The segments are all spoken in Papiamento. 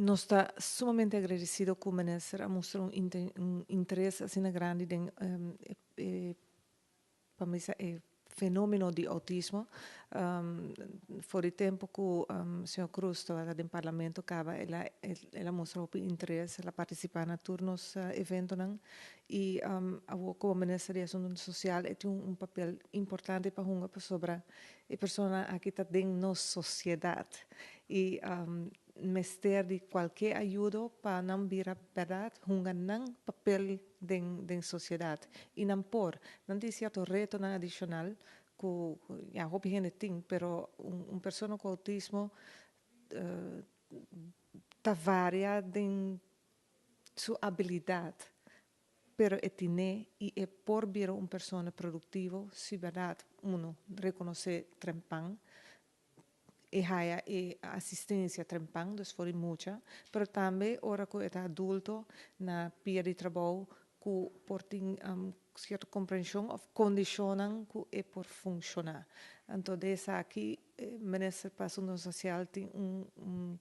Nos ta sumamente agradecido cu minister a mustra un interes asina grandi den pa mi e fenomeno di autismo. For di tempo cu señor Cruz tabata den parlamento caba, el a mustra un interes, el a participa na tur nos eventonan y como minister di Asunto Social e tin un papel importante pa hunga pasobra e persona aki ta den nos sociedad y mester di cualkier ayudo pa nan bira, berdad, hunga nan papel den sociedad y nan por nan tin cierto reto nan adicional cu ja hopi hende tin, pero un persona cu autismo ta varia den su habilidad, pero e tin y e por bira un persona productivo si, berdad, uno reconoce trempan y haya e asistencia trempan, dus for mucha, pero tambe ora cu ta adulto na pia di trabou cu por tin cierto comprension of condicion cu e por funciona. Anto, esaki, minister pa Asunto Social tin un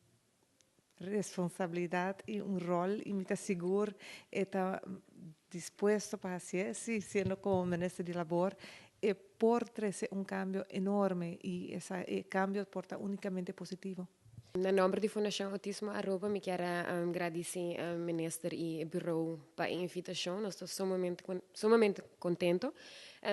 responsabilidad y un rol y mi ta sigur ta dispuesto pa haci, si, siendo como minister di Labor, e por trece un cambio enorme y e cambio por ta unicamente positivo. Na nomber di Fundacion Autismo Aruba, mi kier gradici minister y bureau pa e invitacion. Nos ta sumamente, sumamente contento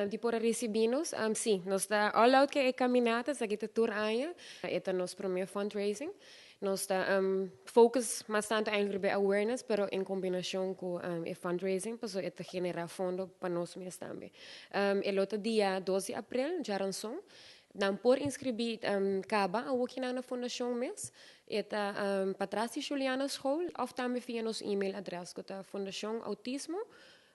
di por ricibi nos. Si, nos ta all out cu e caminata, esaki ta tur aña. E ta nos prome fundraising. Nos ta focus mas tanto eigenlijk riba awareness, pero en combinacion cu e fundraising, pa e genera fondo pa nos mes tambe. E otro dia 12 di april, diaranson, nan por inscribi caba aki na fundacion mes. E ta patras di Juliana School of tambe via nos e-mail adres cu ta Fundacion Autismo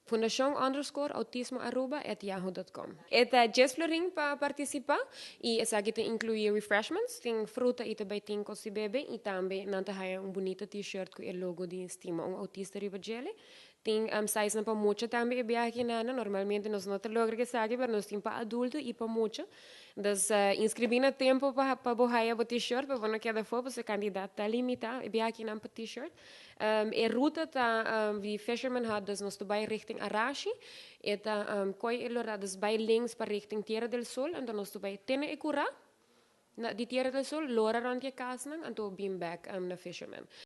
Fundacion_autismoaruba@yahoo.com. E ta 10 florin pa participa y esaki ta inclui refreshments, tin fruta y tambe tin cos di bebe y tambe nan ta haya un bunita t-shirt cu e logo di Stima un Autista riba dje. Tin size pa mucha tambe e biaha nan, normalmente nos no ta logra cu esaki, mas nos tin pa adulto y pa mucha. Dus inscribi na tempo pa bo haya bo t-shirt, pa no keda afo, pasobra cantidad ta limita, e biaha nan pa t-shirt. E ruta ta di Fisherman Hut, dus nos ta bay richting Arashi, e ta coy e lora, dus bay links pa richting Tierra del Sol, anto nos ta bay te na e cura, na, di Tierra del Sol, lora rond e casnan, anto bin back na Fisherman.